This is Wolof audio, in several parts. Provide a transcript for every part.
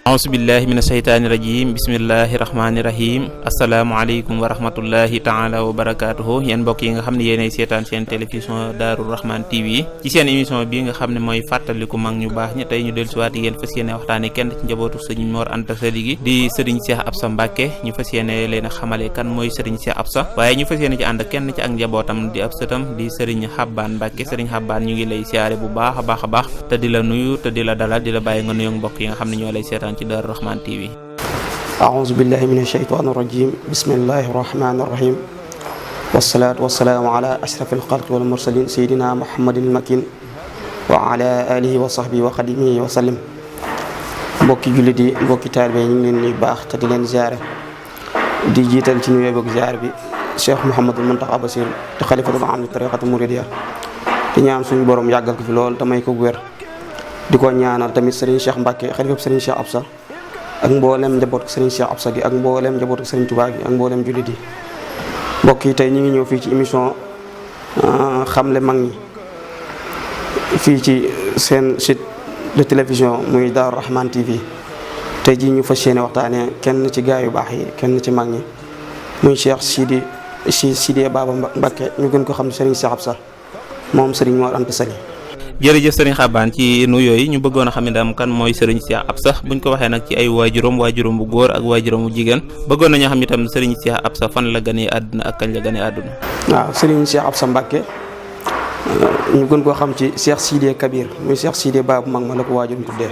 auzubillahi mina sheytaani rajim bismillahi rahmaani rahim asalaamaaleykum wa rahmatullahi taala wa barakaatuhu yéen mbokk yi nga xam ne yéenay seetaan seen télévision Daaru Rahman TV ci seen émission bi nga xam ne mooy fàttaliku mag ñu baax ñi tey ñu dellusiwaat yéen fas yéene waxtaane kenn ci njabootu sëriñ Mor Anta Sali gi di sëriñ Cheikh Absa Mbacke ñu fas yéene leen a xamale kan mooy sëriñ Cheikh Absa waaye ñu fas yéene ci ànd kenn ci ak njabootam di ab sëtam di sëriñ Xabbaan Mbacke sëriñ Xabbaan ñu ngi lay siyaare bu baax a baax te di la nuyu te di la dalal di la bàyyi nga nuyu mbokk yi nga xam ne ñoo lay seetaan ci Daaru Rahman TV. أعوذ بالله من الشيطان الرجيم بسم الله الرحمن الرحيم والصلاة والسلام على أشرف الخلق والمرسلين سيدنا محمد المكين وعلى آله وصحبه وخدمه وسلم mbokki jullit yi mbokki taalibe ñu ngi leen di baax te di leen ziare di jiital ci nuyoo ak ziar bi Cheikh Mouhamadul Mountakha Bassir te xalifatul aam li tariqatu muridiyya di ñaan suñu borom yàggal ko fi lool te may ko wér di ko ñaanal tamit Serigne Cheikh Mbacke xalifa Serigne Cheikh Absa ak mboolem njaboot ko Serigne Cheikh Absa gi ak mboolem njaboot ko Serigne Touba gi ak mboolem jullit yi mbokk yi tey ñu ngi ñëw fii ci émission xamle mag ñi fii ci seen site de télévision muy Daaru Rahman TV tey jii ñu fas yéene waxtaanee kenn ci gaay yu baax yi kenn ci mag ñi muy Cheikh Sidi Baba Mbacke ñu gën ko xam ne Serigne Cheikh Absa moom Serigne Mor Anta Sali. jërëjëf sëriñ Xabbaan ci nuyoo yi ñu bëggoon a xam ne daam kan mooy sëriñ Cheikh Absa buñ ko waxee nag ci ay waajuram bu góor ak waajuram bu jigéen bëggoon nañoo xam itam sëriñ Cheikh Absa fan la ganee àdduna ak kañ la ganee àdduna. waaw sëriñ Cheikh Absa Mbacke ñu gën koo xam ci Cheikh Sidé Kabir muy Cheikh Sidé Baba mag ma la ko waajuram tuddee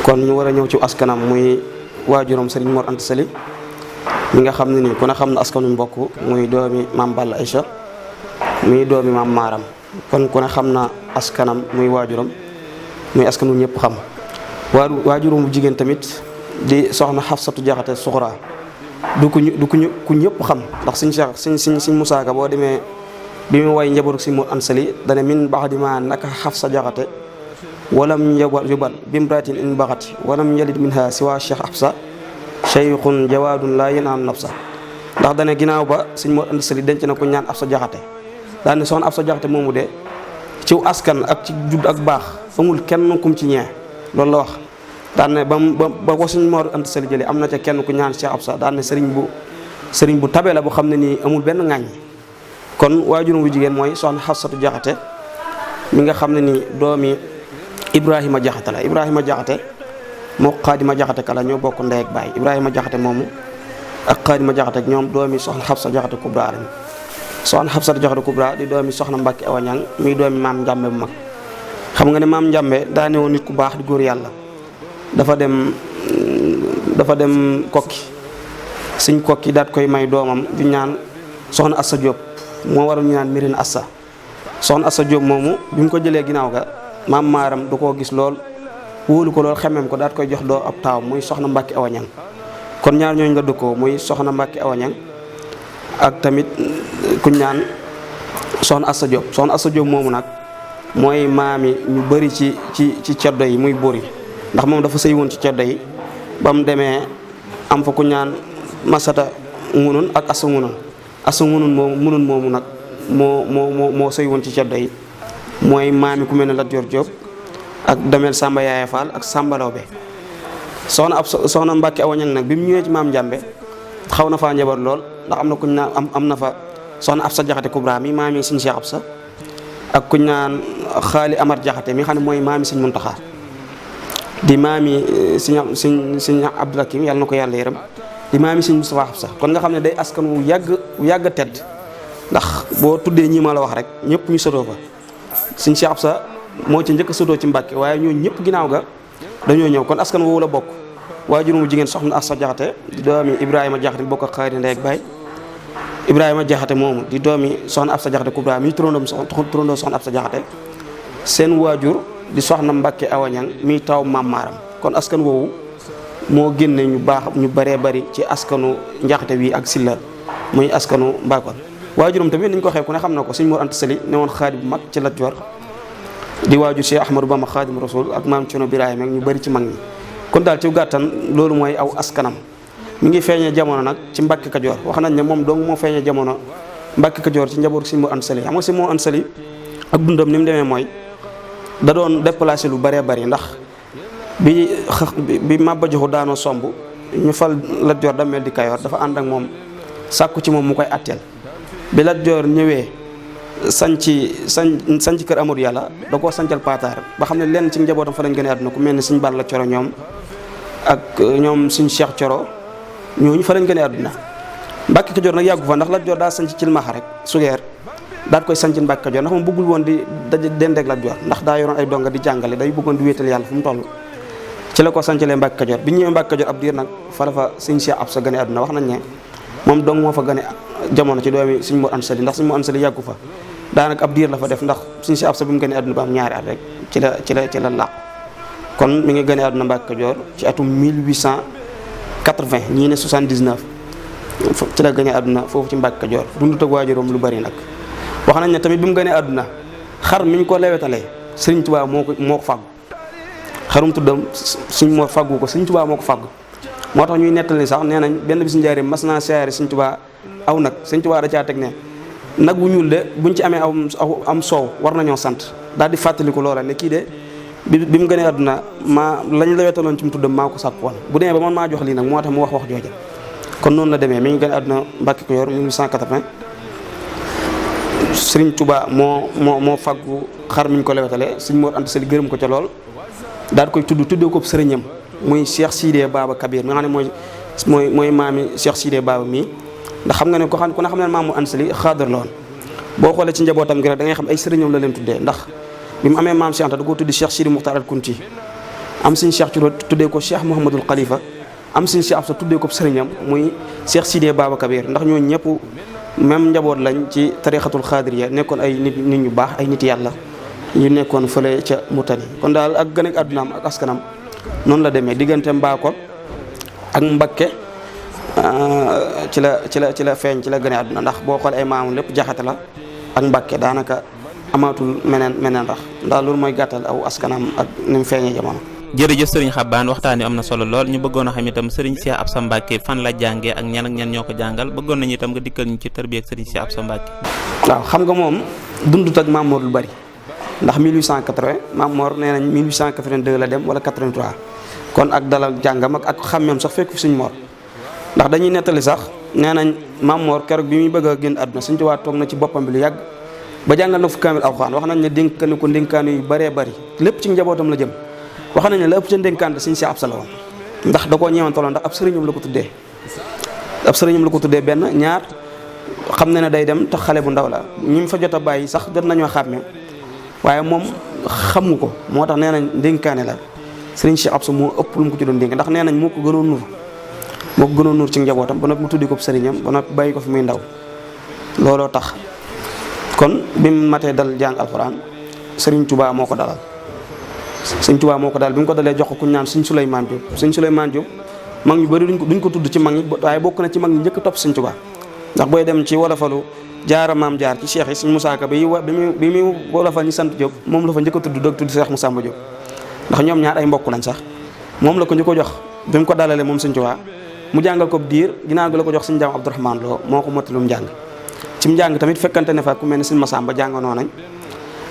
kon ñu war a ñëw ci askanam muy waajuram sëriñ Mor Anta Sali mi nga xam ne nii ku ne xam na askanu mbokk muy doomi maam Balla Aïcha muy doomi maam Maaram kon ku ne xam na askanam muy waajuram muy askanu ñëpp xam waajuram bu jigéen tamit di soxna Xafsatu Jaxate Suxra du ku ñëpp xam ndax suñ Cheikh suñ Musaa Ka boo demee bi mu way njabootu si Mor Anta Sali dane min baxdi ma naka Xafsa Jaxate walam yubal bimratin in baxati walam yalid minha siwa Cheikh Absa cheikhun jawaadun laa yenaan nafsa ndax dane ginnaaw ba suñ Mor Anta Sali denc na ko ñaan Absa Jaxate daal ne soxna Absa Jaxate moomu de ciw askan ak ci judd ak baax amul kenn kum ci ñee loolu la wax daan ne ba ko suñ Mor Anta Sali jëlee am na ca kenn ku ñaan Cheikh Absa daan ne sëriñ bu tabe la bu xam ne nii amul benn ŋàññ kon waajuram bu jigéen mooy soxna Xafsatu Jaxate mi nga xam ne nii doomi Ibrahima Jaxate la Ibrahima Jaxate moo Xaadima Jaxate kala ñoo bokk ndey ak baay Ibrahima Jaxate moomu ak Xaadima Jaxate ñoom doomi soxna Xafsa Jaxate Kubra lañu soxna Xafsatu Jaxate Kubra di doomi soxna Mbacke Awañang muy doomi maam Njàmbe bu mag xam nga ne maam Njàmbe daa ne woon nit ku baax di góor yàlla dafa dem kokki suñ kokki daat koy may doomam du ñaan soxna Assa Diop moo waral ñu naan Mirina Assa soxna Assa Diop moomu bi mu ko jëlee ginnaaw ga maam Maaram du koo gis lool wóolu ko lool xemem ko daat koy jox doo ab taaw muy soxna Mbacke Awañang kon ñaar ñooñu nga dëkkoo muy soxna Mbacke Awañang ak tamit kuñ ñaan soxna Assa Diop moomu nag mooy maami ñu bëri ci ceddo yi muy buur yi ndax moom dafa sëy woon ci ceddo yi ba mu demee am fa kuñ ñaan Masata Ngunun ak Assa Ngunun moomu nag moo sëy woon ci ceddo yi mooy maami ku mel ne Lat Joor Diop ak Damel Samba Yaaya Fall ak Samba Lawbe soxna Mbacke Awañang nag bi mu ñëwee ci maam Njàmbe xaw na faa njaboot lool ndax am na kuñ naan am na fa soxna Absa Jaxate Kubra mi maami Sëñ Cheikh Absa ak kuñ naan Xaali Amar Jaxate mi xam ne mooy maami Sëñ Muntaxa di maami Sëñ Abdul Hakim yàlla na ko yàlla yërëm di maami Sëñ Mustafa Absa kon nga xam ne day askan wu yàgg a tedd ndax boo tuddee ñii ma la wax rek ñëpp ñu sotoo fa Sëñ Cheikh Absa moo ci njëkk a sotoo ci Mbàkke waaye ñoo ñëpp ginnaaw ga dañoo ñëw kon askan woowu la bokk waajuram bu jigéen soxna Absa Jaxate di doomi Ibrahima Jaxate bokk ak xaari ndey ak baay Ibrahima Jaxate moomu di doomi soxna Absa Jaxate Kubra mi turandoo soxna Absa Jaxate seen waajur di soxna Mbacke Awañang mi taw maam Maaram kon askan woowu moo génne ñu baax ñu bëree bëri ci askanu Njaxate wi ak Silla muy askanu Mbakol waajuram tamit niñ ko waxee ku ne xam na ko Sëñ Mor Anta Sali ne woon xaadim bu mag ci Lat Joor di waajur Cheikh Ahmadou Bamba Xaadim Rasul ak maam Cerno Birahim ak ñu bëri ci mag ñi kon daal ci gàttan loolu mooy aw askanam mi ngi feeñee jamono nag ci Mbàkke Kajoor. wax nañ ne moom dong moo feeñee jamono Mbàkke Kajoor ci njaboot Sëñ Mor Anta Sali. xam nga Sëñ Mor Anta Sali ak dundam ni mu demee mooy da doon déplacé lu bëree bëri, ndax bi Maba Jaxu daanoo somb ñu fal Lat Joor Dameel di Kayoor, dafa ànd ak moom sàkku ci moom mu koy atteel. bi Lat Joor ñëwee sanc kër Amadou Yàlla da koo sancal Pataar ba xam ne lenn ci njabootam fa lañ gën a àdduna ku mel ni Sëñ Balla Coro ñoom ak ñoom Sëñ Cheikh Coro ñooñu fa lañ gën a àdduna. Mbàkke Kajoor nag yàggu fa ndax Lat Joor daa sanc Cilmaxa rek sugeer daal koy sanc Mbàkke Kajoor ndax moom bëggul woon di dendeeg Lat Joor ndax daa yoroon ay donga di jàngale, day bëggoon di wéetal yàlla fu mu toll. ci la ko sancalee Mbàkke Kajoor bi ñu ñëwee Mbàkke Kajoor ab diir nag fa la fa Sëñ Cheikh Absa gën a àdduna. wax nañ ne moom dong moo fa gën a jamono ci doomi Sëñ Mor Anta Sali, ndax Sëñ Mor Anta Sali yàggu fa daanaka ab diir la fa def, ndax Sëñ Cheikh Absa bi mu gën a àdduna ba am ñaari at rek ci la làqu. kon mi ngi gën a àdduna Mbàkke Kajoor ci atum 1880 ñii ne 79 ci la gën a àdduna foofu ci Mbàkke Kajoor dundut ak waajuram lu bari nag. wax nañ ne tamit bi mu gën a àdduna xar mi ñu ko lewetalee Sëriñ Tuubaa moo ko fàggu. xarum tuddam Sëñ Mor fàggu ko, Sëñ Tuubaa moo ko fàggu. moo tax ñuy nettali sax nee nañ benn bis njaareem mas naa siyaare Sëñ Tuubaa aw nag, Sëñ Tuubaa da caa teg ne nag wu ñuul de buñ ci amee am soow war nañoo sant. daal di fàttaliku loola ne kii de bi mu gënee àdduna lañ la wetaloon ci mu tuddam maa ko sàkk woon, bu demee ba man maa jox lii nag moo tax mu wax jooja. kon noonu la demee mi ngi gën a àdduna Mbàkke Kajoor 1880. Sëriñ Tuubaa moo fàggu xar mi ñu ko lewetalee. Sëñ Mor Anta Sali gërëm ko ca lool daal di koy tuddee ko sëriñam muy Cheikh Sidé Baba Kabir mi nga xam ne mooy maami Cheikh Sidé Baba mii. ndax xam nga ne ku ne xam ne Maam Mor Anta Sali xaadar la woon. boo xoolee ci njabootam gi rek da ngay xam ay sëriñam la leen tuddee, ndax bi mu amee maam Cheikh Anta da koo tuddi Cheikh Sidi Muxtaar al Kunti, am Sëñ Cheikh Curo tuddee ko Cheikh Mouhamadul Khalifa, am Sëñ Cheikh Absa tuddee ko sëriñam muy Cheikh Sidé Baba Kabir. ndax ñooñu ñëpp même njaboot lañ ci tarixatul xaadiriya, nekkoon ay nit ñu baax, ay nit yàlla yu nekkoon fële ca Murtani. kon daal ak gën a àddunaam ak askanam noonu la demee diggante Mbakol ak Mbakke ci la feeñ, ci la gën a àdduna. ndax boo xoolee ay maamam lépp jaxate la ak Mbàkke, daanaka amaatul meneen rax. ndax loolu mooy gàttal aw askanam ak ni mu feeñee jamono. jërëjëf sëriñ Xabaan waxtaan wi am na solo lool. ñu bëggoon a xam itam sëriñ Cheikh Absa Mbacke fan la jàngee ak ñan ñoo ko jàngal. bëggoon nañu itam nga dikkal ñu ci tërbiya ak sëriñ Cheikh Absa Mbacke. waaw xam nga moom dundut ak Maam Mor lu bari, ndax 1880 Maam Mor nee nañ 1882 la dem wala 83. kon ak dalal jàngam ak xàmmeem sax fekk fi Sëñ Mor, ndax dañuy nettali sax nee nañ Maam Mor keroog bi muy bëgg a génn àdduna Sëñ Tuubaa toog na ci boppam bi lu yàgg ba jàngal na fu kaamil alxuraan. wax nañ ne dénk na ko ndénkaan yu bëree bëri, lépp ci njabootam la jëm. wax nañ ne la ëpp ca ndénkaan Sëñ Cheikh Absa la woon, ndax da koo ñeewantaloon, ndax ab sëriñam la ko tuddee benn ñaar xam na ne day dem te xale bu ndaw la. ñi mu fa jot a bàyyi sax jot nañoo xàmme, waaye moom xamu ko, moo tax nee nañ ndénkaane la. Sëriñ Cheikh Absa moo ëpp lu mu ko ci doon dénk, ndax nee nañ moo ko gënoon nur ci njabootam ba noppi mu tuddi ko sëriñam ba noppi bàyyi ko fi muy ndaw. looloo tax kon bi mu matee dal jàng alxuraan Sëriñ Tuubaa moo ko dalal. Sëñ Tuubaa moo ko daal bi mu ko dalee jox ko ku ñu naan Sëñ Souleymane Diop. Sëñ Souleymane Diop mag ñu bëri duñ ko tudd ci mag ñi, waaye bokk na ci mag ñi njëkk a topp Sëñ Tuubaa. ndax booy dem ci wolofalu jaara maam jaar ci cheikh yi Sëñ Musaa Ka bi muy wolofal ñi sant Diop moom la fa njëkk a tudd doog tudd Cheikh Massamba Diop. ndax ñoom ñaar ay mbokk lañ sax. moom la ko njëkk a jox bi mu ko dalalee moom Sëñ Tuubaa mu jàngal ko diir ginnaaw gi la ko jox Sëñ Jaam Abdourahmane Lo moo ko mottalum njàng. ci njàng tamit fekkante ne fa ku mel ne Sëñ Massamba jànganoo nañ,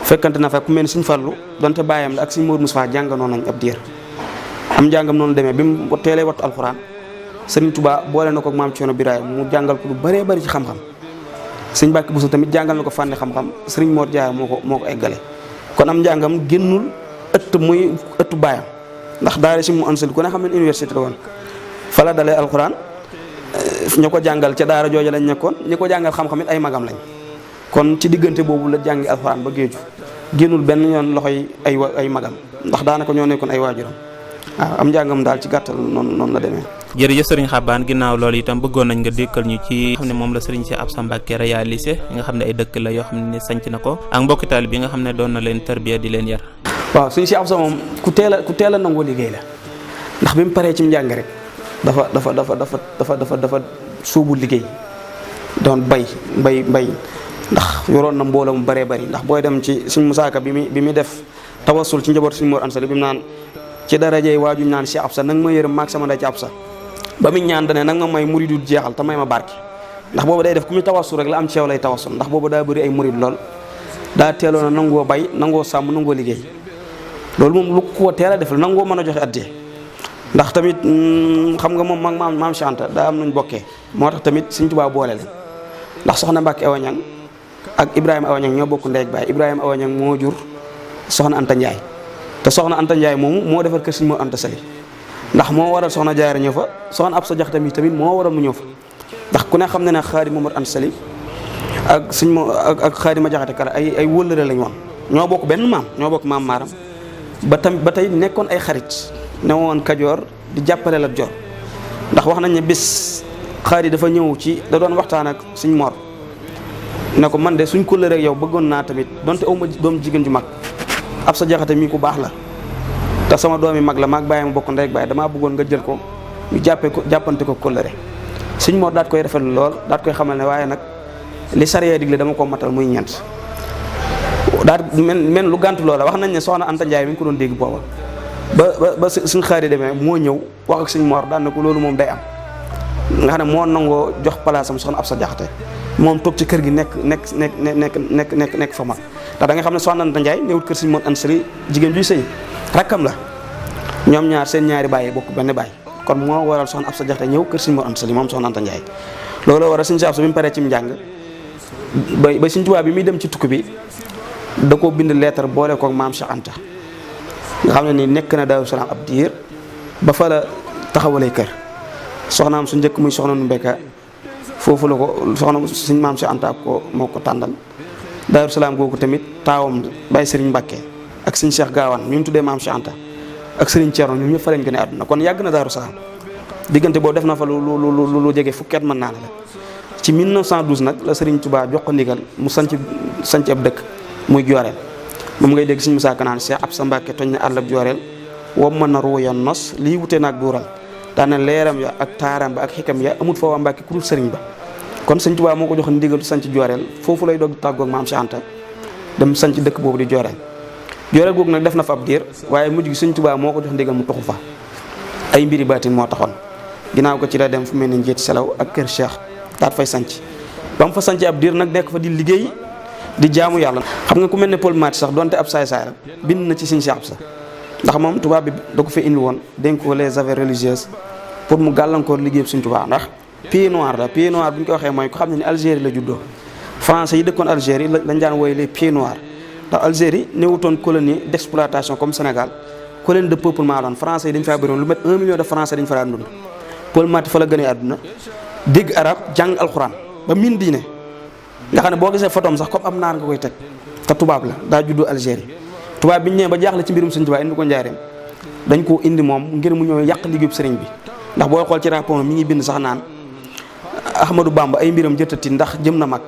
fekkante na fa ku mel ni Sëñ Fallu donte bàyyam la ak Sëñ Moodu Mustafaa jànganoo nañ ab diir. am njàngam noonu demee bi mu teelee wattu alxuraan Sëriñ Tuubaa boole na ko ak maam Cerno Birahim mu jàngal ko lu bëree bëri ci xam-xam. Sëñ Mbàkke Buso tamit jàngal na ko fànni xam-xam, Sëriñ Mor Jaara moo ko eggale. kon am njàngam génnul muy ëttu baayam, ndax daara si mu ansal ku ne xam ne université la woon. fa la dalee alxuraan ña ko jàngal ca daara jooja lañ nekkoon, ñi ko jàngal xam-xam it ay magam lañ. kon ci diggante boobu la jàngi alxuraan ba géeju génnul benn yoon loxoy ay magam, ndax daanaka ñoo nekkoon ay waajuram. waaw am njàngam daal ci gàttal noonu la demee. jërëjëf sëriñ Xabaan ginnaaw loolu itam bëggoon nañ nga dékkal ñu ci xam ne moom la sëriñ Cheikh Absa Mbacke réalisé nga xam ne ay dëkk la yoo xam ne sanc na ko ak mbokki taalibe bi nga xam ne doon na leen tarbiya di leen yar. waaw sëriñ Cheikh Absa moom ku teel a nangoo liggéey la, ndax bi mu paree ci njàng rek dafa suubu liggéey doon bay ndax yoroon na mbooloo mu bëree bëri. ndax booy dem ci Sëñ Musaa Ka bi muy def tawassul ci njaboot Sëñ Mor Anta Sali bi mu naan ci darajey waajuñ naan Cheikh Absa nag ma yërëm maag sama nday ci Absa ba muy ñaan dane nag ma may murid yu jeexal te may ma barke ndax boobu day def ku muy tawasul rek la am ci yow lay tawasul ndax boobu daa bëri ay murid lool daa teeloon a nangoo bay nangoo sàmm nangoo liggéey loolu moom lu ko teel a def la nangoo mën a joxe addee ndax tamit xam nga moom maam Cheikh Anta daa am nuñ bokkee moo tax tamit Sëñ Tuubaa boole leen ndax soxna Mbàkke Awa Ñang ak Ibrahima Awa Ñang ñoo bokk ndey ak baay Ibrahima Awa Ñang moo jur soxna Anta Njaay te soxna Anta Njaay moomu moo defar kër Sëñ Mor Anta Sali ndax moo waral soxna Jaara ñëw fa soxna Absa Jaxate tamit moo waral mu ñëw fa ndax ku ne xam ne ne Xaadi Momar Anta Sali ak Sëñ Mo ak Xaadi ma Jaxate Kala ay wëllëre lañ woon ñoo bokk benn maam ñoo bokk maam maaram ba tey nekkoon ay xarit ne woon Kajoor di jàppale Lat Joor ndax wax nañ ne bis Xaadi dafa ñëw ci da doon waxtaan ak Sëñ Mor ne ko man de suñ kóllëre ak yow bëggoon naa tamit donte aw ma doom jigéen ju mag Absa Jaxate mii ku baax la te sama doomi mag la maag bàyyi ma bokk ndey ak bàyyi damaa bëggoon nga jël ko ñu jàppante ko kóllëre Sëñ Mor daat koy rafetlu lool daat koy xamal ne waaye nag li sariya digle dama ko matal muy ñeent daat men lu gànt loola wax nañ ne soxna Anta Njaay mi ngi ko doon dégg booba ba suñ Xaadi demee moo ñëw wax ak Sëñ Mor daan na ko loolu moom day am nga xam ne moo nangoo jox palaasam soxna Absa Jaxate moom toog ci kër gi nekk fa mag ndax da nga xam ne soxna Anta Njaay néewut kër Sëñ Mor Anta Sali jigéen juy sëy rakkam la ñoom ñaar seen ñaari bàyyi bokk benn bàyyi kon moo waral soxna Absa Jaxate ñëw kër Sëñ Mor Anta Sali moom soxna Anta Njaay loolu waral Sëñ Absa bi mu paree ci njàng ba Sëñ Tuubaa bi muy dem ci tukki bi da ko bind lettre boole koog maam Cheikh Anta nga xam ne ni nekk na Daaru Salaam ab diir ba fa la taxawalee kër soxnaam su njëkk muy soxna nu mbekka foofu la ko soxna suñ maam Cheikh Anta ko moo ko tàndal Daaru Salaam googu tamit taawam Baye Serigne Mbacke ak Sëñ Cheikh Gaawaan ñu tuddee maam Cheikh Anta ak Serigne Thierno ñoom ñëpp fa lañ gën a àdduna kon yàgg na Daaru Salaam diggante boobu def na fa lu jege fukkeet mën naa ne la ci 1912 nag la Serigne Touba jox ko ndigal mu sanc ab dëkk muy Jooreel moom ngay dégg Sëñ Musaa Ka naan Cheikh Absa Mbacke toñ na àllab Jooreel wom mën na ruuya nos lii wute naag duural daane leeram ya ak taaram ba ak xikam ya amut fa waa Mbàkke ku dul sëriñ ba kon Sëñ Tuubaa moo ko jox ndigal sanc Jooreel foofu lay doog tàggoog maam Cheikh Anta dem sanc dëkk boobu di Jooreel googu nag def na fa ab diir waaye mujj gi Sëñ Tuubaa moo ko jox ndigal mu toxu fa ay mbiri baatin moo taxoon ginnaaw ko ci la dem fu mel ni Njiit Selaw ak kër Cheikh daat fay sanc ba mu fa sanc ab diir nag nekk fa di liggéey di jaamu yàlla xam nga ku mel ne Paul Maty sax donte ab saay-saay la bind na ci Sëñ Cheikh Absa ndax moom tubaab bi da ko fa indi woon dénk ko les affaires religieuses pour mu gàllankoor liggéey Sëñ Tuubaa ndax pied noir bu ñu ko waxee mooy ko xam ne ni Algérie la juddoo français yi dëkkoon Algérie lañ daan wooye les pieds noirs ndax Algérie néewutoon colonie d'exploitation comme Sénégal colonie de peuplement doon français yi dañ faa bëri woon lu met 1 million de français dañ fa daan dund Paul Maty fa la gënee àdduna dégg arab jàng alxuraan ba min diine nga xam ne boo gisee photom sax comme am naar nga koy teg te tubaab la daa juddoo Algérie tubaab bi ñu ñëwee ba jaaxle ci mbirum Sëñ Tuubaa indi ko njaareem dañ koo indi moom ngir mu ñëw yàq liggéeyub sëriñ bi ndax booy xool ci rapport mi ngi bind sax naan Ahmadou Bamba ay mbiram jëtati ndax jëm na mag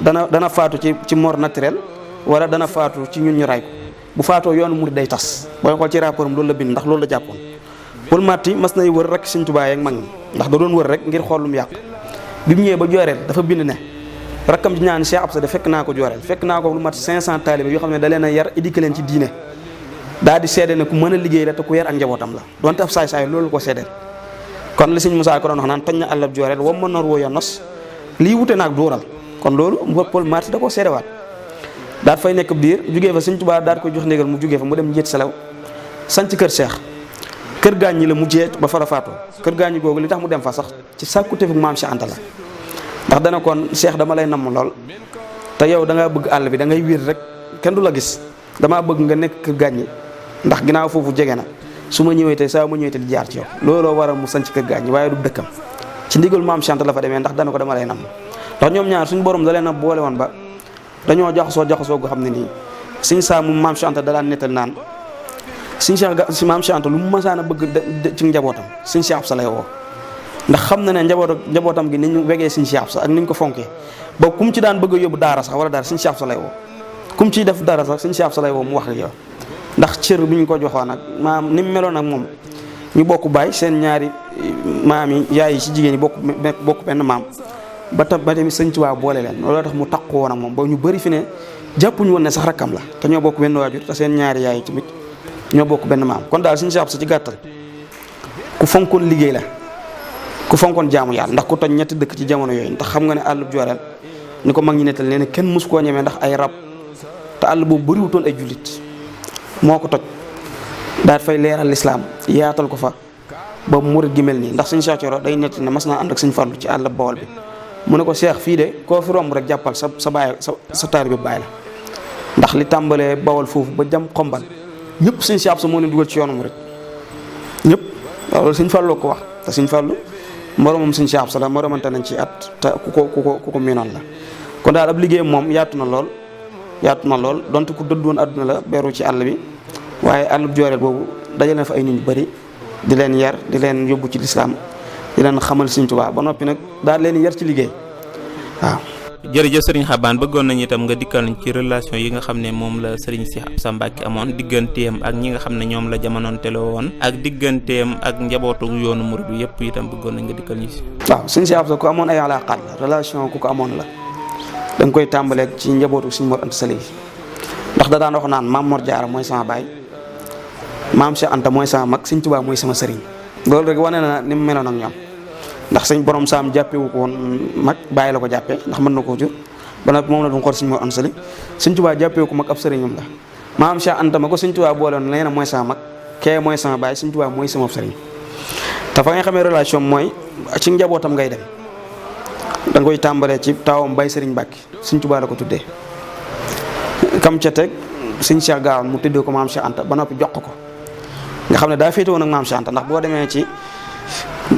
dana faatu ci mort naturelle wala dana faatu ci ñun ñu ray ko bu faatoo yoonu murid day tas booy xool ci rapport am loolu la bind ndax loolu la jàppoon Paul Maty mas nay wër rek Sëñ Tuubaa ak mag ñi ndax da doon wër rek ngir xool lu mu yàq bi mu ñëwee ba Jooreel dafa bind ne rakkam ci ñaan Cheikh Absa de fekk naa ko Jooreel fekk naa ko lu mat 500 taalibe yoo xam ne da leen a yar éduqué leen ci diine daal di seede ne ku mën a liggéey la te ku yar ak njabootam la donte ab saay-saay loolu ko seedeel kon li Sëñ Musaa ko doon wax naan toñ na àllab Jooreel wam mën na ruuya nos lii wute naag duural kon loolu Paul Maty da koo seedewaat daat fay nekk biir jugee fa Sëñ Tuubaa daat ko jox ndigal mu jugee fa mu dem Njiit Selaw sanc kër Cheikh kër gaañ ñi la mujjee ba fara faatoo kër gaañ ñi googu li tax mu dem fa sax ci sàkku tefuk maam Cheikh Anta la ndax dana kon Cheikh dama lay namm lool te yow da ngaa bëgg àll bi da ngay wiir rek kenn du la gis damaa bëgg nga nekk kër gaañ ñi ndax ginnaaw foofu jege na su ma ñëwee tey saa ma ñëwee tey di jaar ci yow looloo waral mu sanc kër gaañ ñi waaye du dëkkam ci ndigal maam Cheikh Anta la fa demee ndax dana ko dama lay namm ndax ñoom ñaar suñu borom da leen a boole woon ba dañoo jaxasoo gu xam ne nii Sëñ Saa mu maam Cheikh Anta da daan nettal naan Sëñ Cheikh si maam Cheikh Anta lu mu masaan a bëgg ci njabootam Sëñ Cheikh Absa lay woo ndax xam na ne njabootam gi ni ñu wegee Sëñ Cheikh Absa ak ni ñu ko fonkee ba kum ci daan bëgg a yóbbu daara sax wala daara Sëñ Cheikh Absa lay woo kum ciy def dara sax Sëñ Cheikh Absa lay woo mu wax ak yow ndax cër bi ñu ko joxoon nag maam ni mu meloon ak moom ñu bokk baay seen ñaari maam yi yaay yi ci jigéen ñi bokk benn maam ba tamit Sëñ Tuubaa boole leen looloo tax mu takku woon ak moom ba ñu bëri fi ne jàppuñu woon ne sax rakkam la te ñoo bokk benn waajur te seen ñaari yaay yi tamit ñoo bokk benn maam kon daal Sëñ Cheikh Absa ci gàttal ku fonkoon liggéey la ku fonkoon jaamu yàlla ndax ku toj ñetti dëkk ci jamono yooyu ndax xam nga ne àllub Jooreel ni ko mag ñi nettal nee na kenn mosu koo ñemee ndax ay rab te àll boobu bëriwutoon ay jullit moo ko toj daal fay leeral lislaam yaatal ko fa ba murit gi mel nii ndax suñu Cheikh Thioro day nett ne mas naa ànd ak suñu Fallu ci àll Bawol bi mu ne ko Cheikh fii de koo fi romb rek jàppal sa baay sa taalibe baay la ndax li tàmbalee Bawol foofu ba jam xombal ñëpp suñu Cheikh Absa moo leen dugal ci yoonu murit ñëpp loolu suñu Fallu ko wax te suñu Fallu moromam suñu Cheikh Absa la moromante nañ ci at te ku ko miinoon la kon daal ab liggéeyam moom yaatu na lool donte ku dëdd woon àdduna la beru ci àll bi waaye àllub Jooreel boobu dajale na fa ay nit ñu bëri di leen yar di leen yóbbu ci lislaam di leen xamal Sëriñ Tuubaa ba noppi nag daal leen yar ci liggéey waaw. jërëjëf sëriñ Xabaan bëggoon nañu itam nga dikkal ci relation yi nga xam ne moom la sëriñ Cheikh Absa Mbacke amoon digganteem ak ñi nga xam ne ñoom la jamonoonteloo woon ak digganteem ak njabootu yoonu murid bi yëpp itam bëggoon nañ nga dikkal ñu si. waaw sëriñ Cheikh Absa ku amoon ay alaaqaat la relation ku ko amoon la da nga koy tàmbaleeg ci njabootu Sëriñ Mor Anta Sali ndax da daan wax naan Maam Mor Jaara mooy sama baay Maam Cheikh Anta mooy sama mag Sëriñ Tuubaa mooy sama sëriñ loolu rek wane na ni mu meloon ak ñoom ndax sëñ borom saam jàppewu ko woon mag bàyyi la ko jàppee ndax mën na koo jur ba nag moom la doon xool Sëriñ Mor Anta Sali Sëriñ Tuubaa jàppewu ko mag ab sëriñam la Maam Cheikh Anta ma ko Sëriñ Tuubaa boole woon nee na mooy sama mag kee mooy sama baay Sëriñ Tuubaa mooy sama sëriñ te fa nga xamee relation mooy ci njabootam ngay dem da nga koy tàmbalee ci taawam Baye Sëriñ Mbàkke Sëriñ Tuubaa la ko tuddee kam ca teg Sëriñ Cheikh Gaawaan mu tuddee ko Maam Cheikh Anta ba noppi jox ko nga xam ne daa féete woon ak Maam Cheikh Anta ndax boo demee ci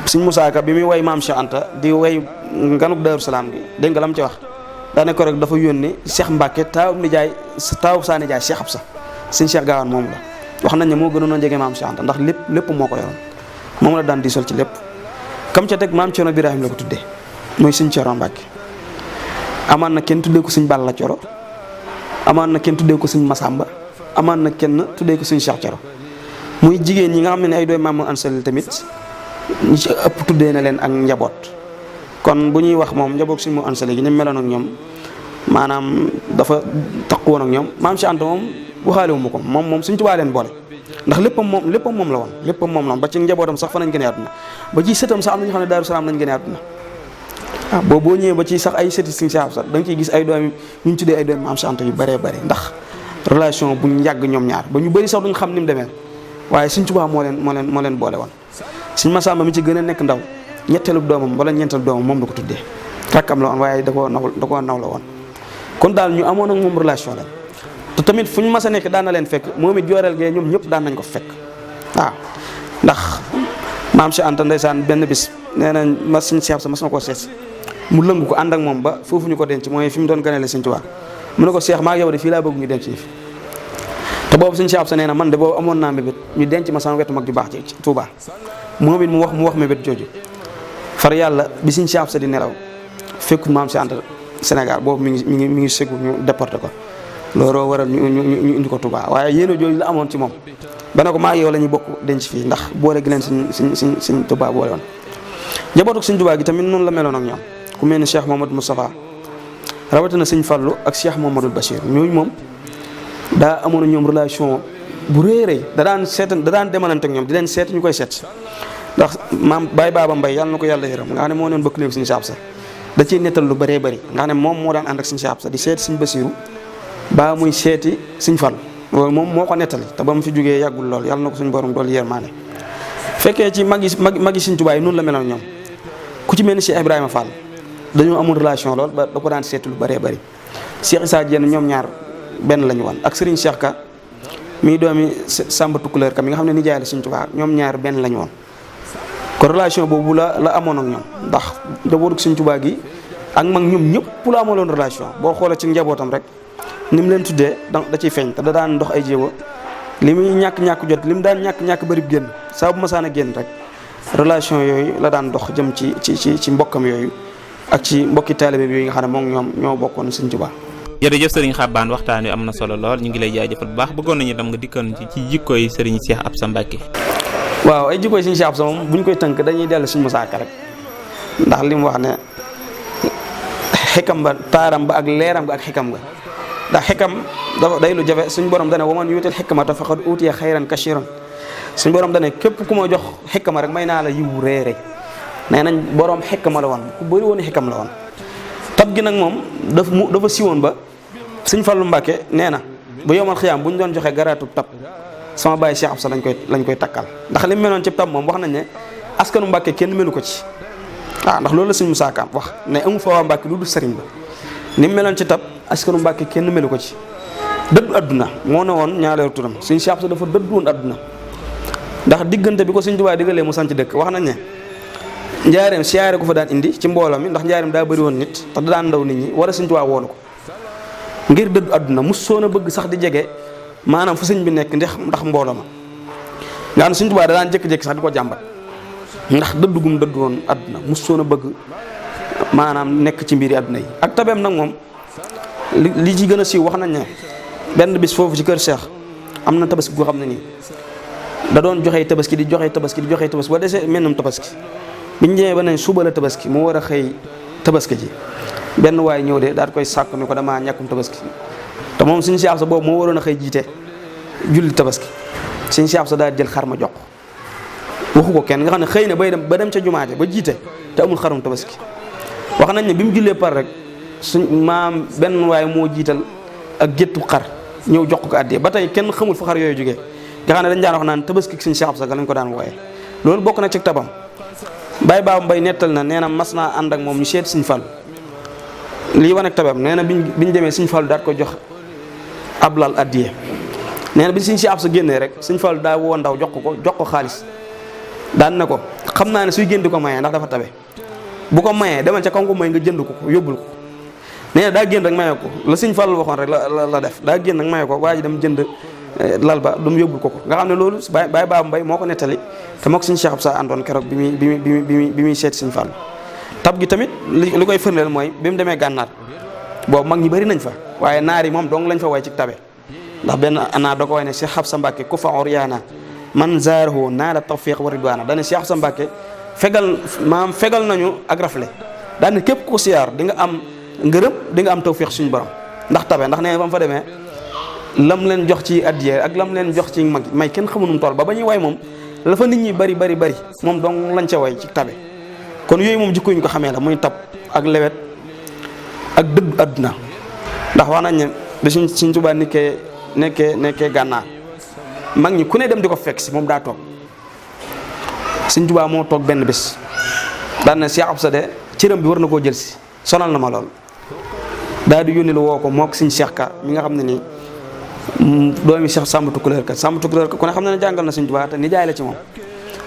Sëriñ Musaa Ka bi muy way Maam Cheikh Anta di way nganuk Daaru Salaam gi dégg nga lam ci wax daane ko rek dafa yónni Cheikh Mbàkke taawu saa nijaay Cheikh Absa Sëriñ Cheikh Gaawaan moom la wax nañ ne moo gënoon a jege Maam Cheikh Anta ndax lépp moo ko yoroon moom la daan diisal ci lépp kam ca teg Maam Cerno Birahim la ko tuddee mooy Sëriñ Cerno Mbàkke amaan na kenn tuddee ko Sëriñ Balla Coro amaan na kenn tuddee ko Sëriñ Masamba amaan na kenn tuddee ko Sëriñ Cheikh Coro muy jigéen ñi nga xam ne ay doy Maam Mor Anta Sali tamit ñi ci ëpp tuddee na leen ak njaboot kon bu ñuy wax moom njaboot Sëriñ Mor Anta Sali gi ni meloon ak ñoom maanaam dafa taqu woon ak ñoom Maam Cheikh Anta moom waxaale wu ma ko moom Sëriñ Tuubaa leen boole ndax léppam moom la woon ba ci njabootam sax fa nañ gën a àdduna ba ci sëtam sax am na ñu xam ne Daaru Salaam lañ gën a àdduna waaw boo ñëwee ba ci sax ay sëti Sëriñ Cheikh Absa da nga ciy gis ay doom ñu tuddee ay doom Maam Cheikh Anta yu bëree bëri ndax relation bu ñu yàgg ñoom ñaar ba ñu bëri sax duñ xam ni mu demee waaye Sëriñ Tuubaa moo leen boole woon Sëriñ Masamba mi ci gën a nekk ndaw ñetteelu doomam wala ñeenteelu doomam moom la ko tuddee rakkam la woon waaye da koo naw la woon kon daal ñu amoon ak moom relation la te tamit fu ñu mas a nekk daan na leen fekk moom it Jooreel gee ñoom ñëpp daan nañ ko fekk waaw ndax Maam Cheikh Anta ndeysaan benn bis nee na Sëriñ Cheikh Absa mas na koo seet mu lëngu ko ànd ak moom ba foofu ñu ko denc mooy fi mu doon ganale Sëriñ Tuubaa mu ne ko Cheikh maa yow de fii laa bëgg ñu denc fi te boobu Sëriñ Cheikh Absa nee na man de boobu amoon naa mébét ñu denc ma sama wetu mag ju baax ci Tuubaa moom it mu wax mébét jooju far yàlla bi Sëriñ Cheikh Absa di nelaw fekkul Maam Cheikh Anta Sénégal boobu mi ngi segu ñu déporté ko looloo waral ñu indi ko Tuubaa waaye yéen a jooju la amoon ci moom ba ne ko maa yow la ñuy bokk denc fii ndax boole gi leen Sëriñ Tuubaa boole woon njabootu Sëriñ Tuubaa gi tamit noonu la meloon ak ñoom ku mel ni Cheikh Mouhamadou Moustapha rawatina Sëriñ Fallu ak Cheikh Mouhamadou Bachir ñooñu moom daa amoon ñoom relation bu rëy da daan demalante ak ñoom di leen seet ñu koy seet ndax maam Baye Baba Mbaye yàlla na ko yàlla yërëm nga xam ne moo leen bëgg léegi Sëriñ Cheikh Absa da ciy nettal lu bëree bëri nga xam ne moom moo daan ànd ak Sëriñ Cheikh Absa di seeti Sëriñ Basiru ba muy seeti Sëriñ Fallu loolu moom moo ko nettali te ba mu fi jógee yàggul lool yàlla na ko suñu borom dool yërmaane fekkee ci magi Sëriñ Tuubaa yi noonu la meloon ñoom ku ci mel ni Cheikh Ibrahima Fall dañoo amul relation lool ba da ko daan seeti lu bëree bëri Cheikh Issa Diène ñoom ñaar benn la ñu woon ak Serigne Cheikh Ka mii doomi Samba Tukuleur Ka mi nga xam ne nijaay la Sëriñ Tuubaa ñoom ñaar benn la ñu woon kon relation boobu la amoon ak ñoom ndax njabootu Sëriñ Tuubaa gi ak mag ñoom ñëpp la amaloon relation boo xoolee ci njabootam rek ni mu leen tuddee da ciy feeñ te da daan dox ay jéego li muy ñàkk jot li mu daan ñàkk bëri génn saa bu masaan a génn rek relation yooyu la daan dox jëm ci mbokkam yooyu ak ci mbokki taalibe bi nga xam ne moom ñoom ñoo bokkoon Sëriñ Tuubaa. jërëjëf Sëriñ Xabaan waxtaan wi am na solo lool ñu ngi lay jaajëfal bu baax bëggoon nañu dem nga dikkoon ci jikkooy Sëriñ Cheikh Absa Mbacke. waaw ay jikkooy Sëriñ Cheikh Absa moom bu ñu koy tënk dañuy dellu Sëriñ Musaa Ka rek ndax li mu wax ne xikam ba taaram ba ak leeram ba ak xikam ga ndax xikam dafa day lu jafe suñu borom dane waman yuutil xikmata faqad uutiya xayran kasiiran suñu borom dane képp ku ma jox xikma rek may naa la yiwu réere nee nañ boroom xekkama la woon ku bëri woon xekkam la woon. tab gi nag moom dafa siwoon ba sëñ Fallu Mbàkke nee na bu yomal xiyaam bu ñu doon joxe garaatub tab sama bàyyi Cheikh Absa lañ koy takkal ndax li mu meloon ci tab moom wax nañ ne askanu Mbàkke kenn melu ko ci waaw ndax loolu la sëñ Musaa Ka wax ne amu fa waa Mbàkke lu dul sëriñ ba ni mu meloon ci tab askanu Mbàkke kenn melu ko ci. dëddu adduna moo ne woon ñaareelu turam sëñ Cheikh Absa dafa dëddu woon adduna ndax diggante bi ko sëñ Tuubaa diggalee mu sanc dëkk wax nañ ne njaareem siyaare ko fa daan indi ci mbooloo mi ndax njaareem daa bëri woon nit te da daan ndaw nit ñi war a sëñ Tuubaa woolu ko ngir dëddu adduna mu soon a bëgg sax di jege maanaam fu sëñ bi nekk ndax mbooloo ma nga xam ne sëñ Tuubaa da daan jékki-jékki sax di ko jàmbat ndax dëddu gum dëddu woon adduna mu soon a bëgg maanaam nekk ci mbiri adduna yi ak tabeem nag moom li ci gën a siiw wax nañ ne benn bis foofu ci kër Cheikh am na tabaski goo xam ne nii da doon joxe tabaski di joxe tabaski ba desee mennum tabaski biñ ñëwee ba ne suba la tabaski mu war a xëy tabaski ji benn waay ñëw de daal koy sàkk ni ko damaa ñàkkum tabaski te moom suñu Cheikh Absa boobu moo waroon a xëy jiite julli tabaski suñu Cheikh Absa daal jël xar ma jox waxu ko kenn nga xam ne xëy na ba dem ca jumaa ja ba jiite te amul xarum tabaski wax nañ ne bi mu jullee par rek maam benn waay moo jiital ak géttu xar ñëw jox ko àddee ba tey kenn xamul fa xar yooyu jógee nga xam ne dañ daan wax naan tabaski suñu Cheikh Absa ga lañ ko daan wooyee loolu bokk na ci tabam Baye Baba Mbaye nettal na nee na mas naa ànd ak moom ñu seet Sëñ Fallu lii wane ak tabam nee na biñ demee Sëñ Fallu daal ko jox ab lal àddee nee na bi Sëñ Cheikh Absa génnee rek Sëñ Fallu daa woo ndaw jox ko xaalis daan na ko xam naa ne suy génn di ko mayee ndax dafa tabe bu ko mayee demal ca kaw ko may nga jënd ko yóbbul ko nee na daa génn rek maye ko la Sëñ Fallu waxoon rek la def daa génn rek maye ko waa ji dem jënd lal ba du mu yóbbul ko nga xam ne loolu Baye Baba Mbaye moo ko nettali te moo ko Sëñ Cheikh Absa àndoon keroog bi muy seet Sëñ Fallu tab gi tamit li koy firndeel mooy bi mu demee gànnaar boobu mag ñi bëri nañ fa waaye naar yi moom dong lañ fa way ci tabe ndax benn naa da ko way ne Cheikh Absa Mbàkke ku fa oryaana man zaarahu naa la tawfiq wa ridwaana dane Cheikh Absa Mbàkke fegal nañu ak rafle daane képp ku siyaar di nga am ngërëm di nga am tawfiq suñu borom ndax tabe ndax nee ba mu fa demee lam leen jox ci addiya ak lam leen jox ci mag may kenn xamu nu mu toll ba ñuy way moom la fa nit ñi bari moom dong lañ ca way ci tabe kon yooyu moom jikko ñu ko xamee la muy tab ak lewet ak dëddu adduna ndax wax nañ ne da Sëñ Tuubaa nekkee gànnaar mag ñi ku ne dem di ko fekk si moom daa toog Sëñ Tuubaa moo toog benn bés daan na Cheikh Absa de cëram bi war na koo jël si sonal na ma lool daal di yónni lu woo ko mook Sëñ Cheikh Ka mi nga xam ne nii doomi Cheikh Samba Tukulóor Ka ku ne xam ne jàngal na Sëñ Tuubaa te nijaay la ci moom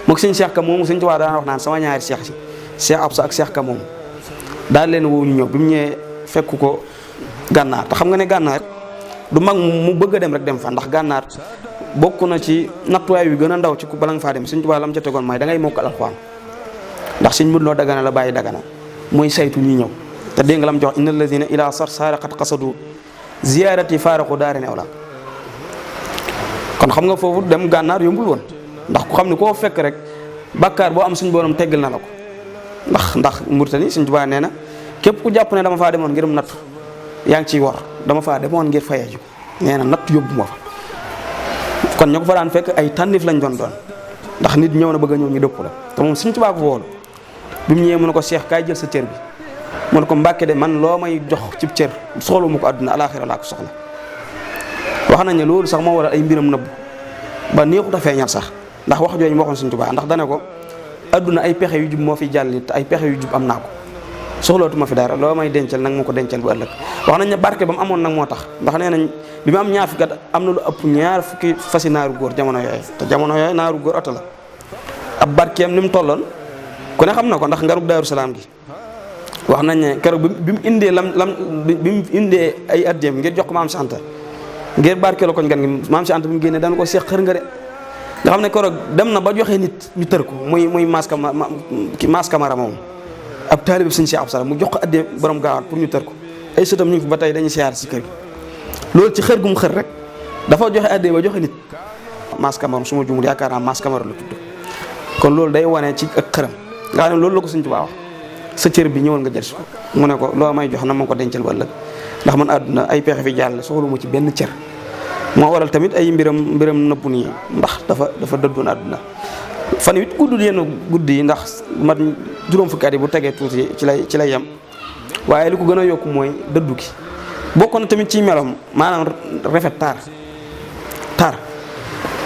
mook Sëñ Cheikh Ka moomu Sëñ Tuubaa daan wax naan sama ñaari Cheikh si Cheikh Absa ak Cheikh Ka moomu daal leen woo ñu ñëw bi mu ñëwee fekk ko gànnaar te xam nga ne gànnaar du mag mu bëgg a dem rek dem fa ndax gànnaar bokk na ci nattuwaay wi gën a ndaw ci ku bala nga faa dem Sëñ Tuubaa la mu ca tegoon mooy da ngay mokkal alxuraan ndax Sëñ Modou Lo Dagana la bàyyi Dagana mooy saytu ñuy ñëw te dégg nga la mu jox inna alladina ila sarsara qad qasadu ziyarati faaraqu daari new la kon xam nga foofu dem gànnaar yombul woon ndax ku xam ne koo fekk rek bàkkaar boo am suñu borom teggal na la ko ndax Mauritanie Sëñ Tuubaa nee na képp ku jàpp ne dama faa demoon ngir nattu yaa ngi ciy wor dama faa demoon ngir fayee ji ko nee na natt yóbbu ma fa kon ñoo ko fa daan fekk ay tànnif lañ doon ndax nit ñëw na bëgg a ñëw ñu dëpp la te moom Sëñ Tuubaa ko woolu bi mu ñëwee mu ne ko Cheikh kaay jël sa cër bi mu ne ko Mbàkke de man loo may jox ci cër soxla mu ko àdduna alaaxira laa ko soxla wax nañ ne loolu sax moo waral ay mbiram nëbb ba neexut a feeñal sax ndax wax jooju moo waxoon Sëñ Tuubaa ndax dane ko àdduna ay pexe yu jub moo fi jàll te ay pexe yu jub am naa ko soxlootuma fi dara loo may dencal nag ma ko dencal bu ëllëg wax nañ ne barke ba mu amoon nag moo tax ndax nee nañ bi mu am ñaar fukki at am na lu ëpp ñaar fukki fasi naaru góor jamono yooyu te jamono yooyu naaru góor oto la ab barkeem ni mu tolloon ku ne xam na ko ndax ngarug Daaru Salaam gi wax nañ ne keroog bi mu indee bi mu indee ay addiyeem ngir jox ko maam si Anta ngir barkeeloo ko gan gi maam si Anta bi mu génnee daan ko seex xër nga de nga xam ne keroog dem na ba joxe nit ñu tër ko muy maas kamara moom ab taalibe Sëñ Cheikh Absa mu jox ko addee borom gaawaat pour ñu tër ko ay sëtam ñu ngi fi ba tey dañuy siyaar si kër gi loolu ci xër gu mu xër rek dafa joxe addee ba joxe nit maas kamara su ma jumul yaakaar naa maas kamara la tudd kon loolu day wane ci ak xëram nga xam ne loolu la ko Sëñ Tuubaa wax sa cër bi ñëwal nga jël si ko mu ne ko loo may jox na ma ko dencal ba ëllëg ndax man àdduna ay pexe fi jàll soxlu mu ci benn cër moo waral tamit ay mbiram nëbbu nii ndax dafa dëddoon àdduna fan it guddul yenn guddi yi ndax mat juróom fukki at yi bu tegee tuuti ci lay yem waaye li ko gën a yokk mooy dëddu gi bokk na tamit ci meloom maanaam rafet taar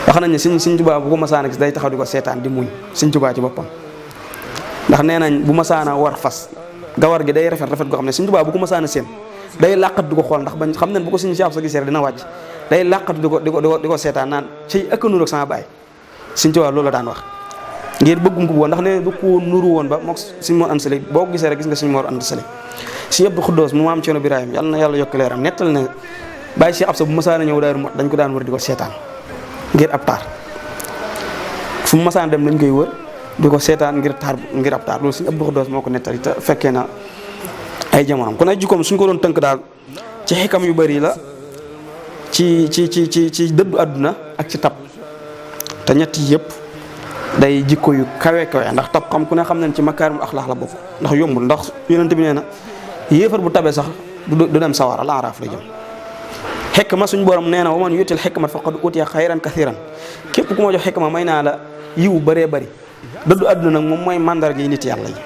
wax nañ ne Sëñ Tuubaa bu ko masaana gis day taxaw di ko seetaan di muñ Sëñ Tuubaa ci boppam ndax nee nañ bu masaana war fas gawar gi day rafet goo xam ne Sëñ Tuubaa bu ko masaana seen day làqat di ko xool ndax bañ xam ne bu ko Sëñ Cheikh Absa gisee dina wàcc day làqat di ko seetaan naan ci ëkk nuru ak sama baay Sëñ Tuubaa loolu la daan wax ngir bëggum ko bu woon ndax nee du ko nuru woon ba mook Sëñ Mor Anta Sali boo ko gisee rek gis nga Sëñ Mor Anta Sali Sëñ Abdu Xuddoos mu maam Ceerno Birahim yàlla na yàlla yokk leeram nettal ne Baay Cheikh Absa bu masaana ñëw Daaru Muxti dañ ko daan wër di ko seetaan ngir ab taar fu mu masaana dem dañ koy wër di ko seetaan ngir ab taar loolu Sëñ Abdu Xuddoos moo ko nettali te fekkee na ay jamonoom kon ay jikkoom suñ ko doon tënk daal ci xikam yu bari la ci dëddu àdduna ak ci tab te ñett yi yëpp day jikko yu kawe ndax tab xam ku ne xam nañ ci makaarimul axlaaq la bokk ndax yombul ndax yonent bi nee na yéefar bu tabee sax du dem sawara la araaf la jëm xikma suñ borom nee na wa man yutil xikmat faqad utiya xayran kathiran képp ku ma jox xikma may naa la yiw bëree bëri dëddu àdduna nag moom mooy mandarga yi nit yàlla yi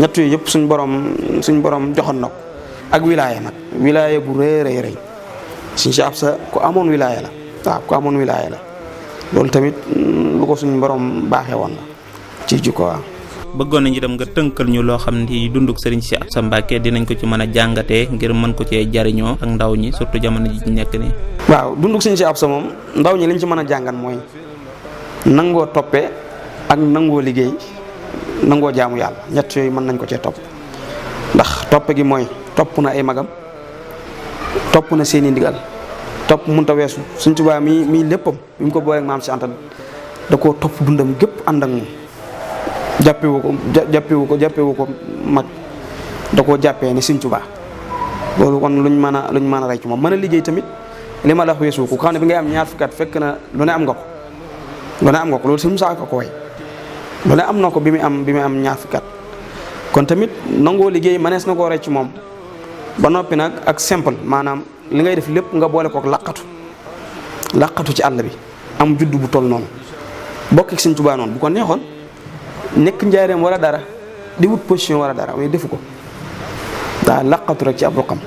ñett yooyu yëpp suñ borom joxoon na ko ak wilaaya nag wilaaya bu rëy Sëñ Cheikh Absa ku amoon wilaaya la waaw ku amoon wilaaya la loolu tamit lu ko suñ borom baaxee woon la ci jikko waaw. bëggoon nañu itam nga tënkal ñu loo xam ni dunduk Sëriñ Cheikh Absa Mbacke dinañ ko ci mën a jàngatee ngir mën ko cee jariñoo ak ndaw ñi surtout jamono ji ñu nekk nii. waaw dunduk Sëriñ Cheikh Absa moom ndaw ñi liñ ci mën a jàngat mooy nangoo toppee ak nangoo liggéey nangoo jaamu yàlla ñett yooyu mën nañ ko cee topp ndax topp gi mooy topp na ay magam topp na seeni ndigal topp mënta weesu Sëñ Tuubaa mii léppam bi mu ko booleeg maam si Anta da koo topp dundam gépp ànd ak moom jàppewu ko mag da koo jàppee ni Sëñ Tuubaa loolu kon luñ mën a rey ci moom mën a liggéey tamit li ma la wax weesu ko xam ne bi ngay am ñaar fukki at fekk na lu ne am nga ko loolu si Musaa ko way lu ne am na ko bi mu am ñaar fukki at kon tamit nangoo liggéey mënees na koo rey ci moom ba noppi nag ak simple maanaam li ngay def lépp nga boole kook laqatu ci àll bi am juddu bu toll noonu bokk ak Sëñ Tuubaa noonu bu ko neexoon nekk njaareem wala dara di wut position wala dara waaye defu ko daa laqatu rek ci ab ruqam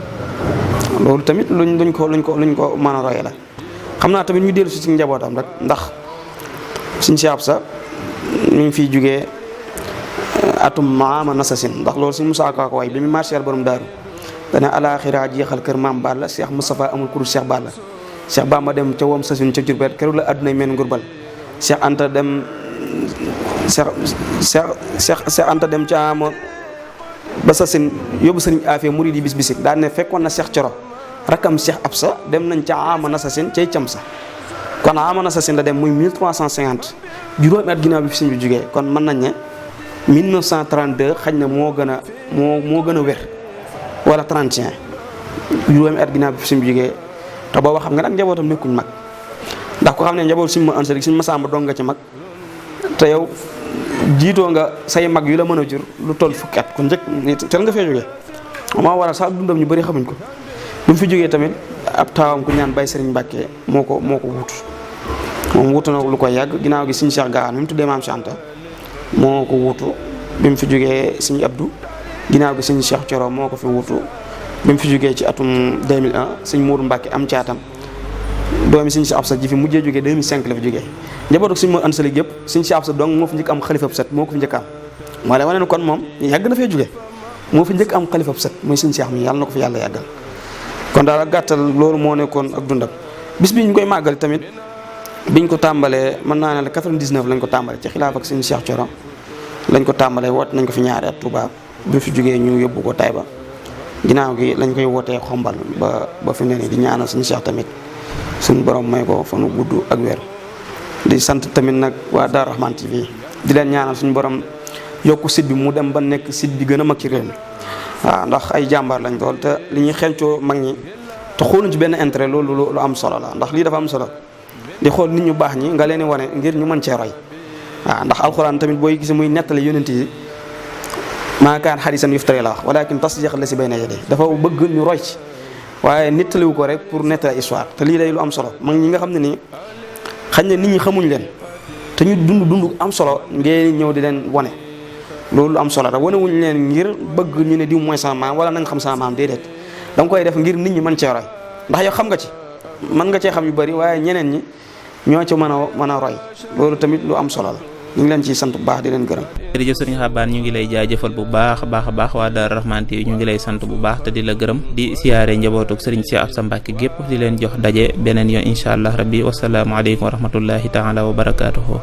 loolu tamit luñ ko mën a roye la xam naa tamit ñu dellu si ci njabootam rek ndax Sëñ Cheikh Absa mi ngi fiy jugee atum maama nasasin ndax loolu Sëñ Musaa Ka ko way bi mu marché borom daaru dana alaaxira jeexal kër maam Balla Cheikh Moustapha amul kurus Cheikh Balla Cheikh Bamba dem ca wom sasun ca Jurbel keroog la àdduna mel ngurbal Cheikh Anta dem Cheikh Anta dem ca ama ba sasin yóbbu sëriñ Afia murid yi bis bisik daan ne fekkoon na Cheikh Coro rakam Cheikh Absa dem nañ ca ama nasasin cay cam sa kon ama nasasin la dem muy 1350 juróomi at ginnaaw bi fi sëñ bi jógee kon mën nañ ne 1932 xañ na moo gën a wér wala 31 juróomi at ginnaaw bi fi sëñ bi jógee te booba xam nga nag njabootam nekkuñ mag ndax ko xam ne njaboot Sëñ Mor Anta Sali Sëñ Masamba dong nga ci mag te yow jiitoo nga say mag yu la mën a jur lu toll fukki at kon njëkk teel nga fee jógee moo waral sax dundam ñu bëri xamuñ ko bu mu fi jógee tamit ab taawam ku ñaan Baye Serigne Mbacke moo ko wuutu moom wuutu na lu koy yàgg ginnaaw gi Sëñ Cheikh Gaawaan mi mu tuddee Maam Cheikh Anta moo ko wuutu bi mu fi jógee Sëñ Abdou ginnaaw gi Sëñ Cheikh Thioro moo ko fi wuutu bi mu fi jógee ci atum 2001 Sëñ Mourou Mbacke am caatam doomi Sëñ Cheikh Absa ji fi mujjee jógee 2005 la fi jógee njabootu Sëñ Mor Anta Sali yëpp Sëñ Cheikh Absa donc moo fi njëkk am xalifab set moo ko fi njëkk am moo lay wane ne kon moom yàgg na fee jógee moo fi njëkk am xalifab set muy Sëñ Cheikh mi yàlla na ko fi yàlla yàggal kon daal ak gàttal loolu moo nekkoon ak dundam bis bi ñu koy màggal tamit biñ ko tàmbalee mën naa ne la 99 lañ ko tàmbalee ci xilaaf ak Sëñ Cheikh Thioro lañ ko tàmbalee woote nañ ko fi ñaari at Touba bi fi jógee ñu yóbbu ko Taïba ginnaaw gi lañ koy wootee Xombal ba fi mu ne nii di ñaanal Sëñ Cheikh tamit suñu borom may ko fanu gudd ak wér di sant tamit nag waa Darou Rahman TV di leen ñaanal suñu borom yokku site bi mu dem ba nekk site bi gën a mag ci réew mi waaw ndax ay jàmbaar lañ doon te li ñuy xencoo mag ñi te xooluñ ci benn intérêt loolu lu am solo la ndax lii dafa am solo di xool nit ñu baax ñi nga leen di wane ngir ñu mën cee roy waaw ndax alxuraan tamit booy gis muy nettali yonent yi maa kaan hadiisan yuftara la wax walakin tasdiiqa llazi bayna yadayhi dafa bëgg ñu roy ci waaye nettaliwu ko rek pour nettali histoire te lii day lu am solo mag ñi nga xam ne nii xañ ne nit ñi xamuñ leen te ñu dund am solo ngeen ñëw di leen wane loolu lu am solo la wane wuñ leen ngir bëgg ñu ne diw mooy sama maam wala nañ xam sama maam déedéet da nga koy def ngir nit ñi mën cee roy ndax yow xam nga ci mën nga cee xam yu bari waaye ñeneen ñi ñoo ci mën a roy loolu tamit lu am solo la ñu ngi leen ciy sant bu baax di leen gërëm. jërëjëf sëriñ Xabaan ñu ngi lay jaajëfal bu baax a baax waa Daaru Rahman TV ñu ngi lay sant bu baax te di la gërëm di siyaare njabootuk sëriñ Cheikh Absa Mbacke gépp di leen jox daje beneen yoon incha allah rabbi wasalaamu aleykum wa rahmatullahi taala wa barakaatuhu.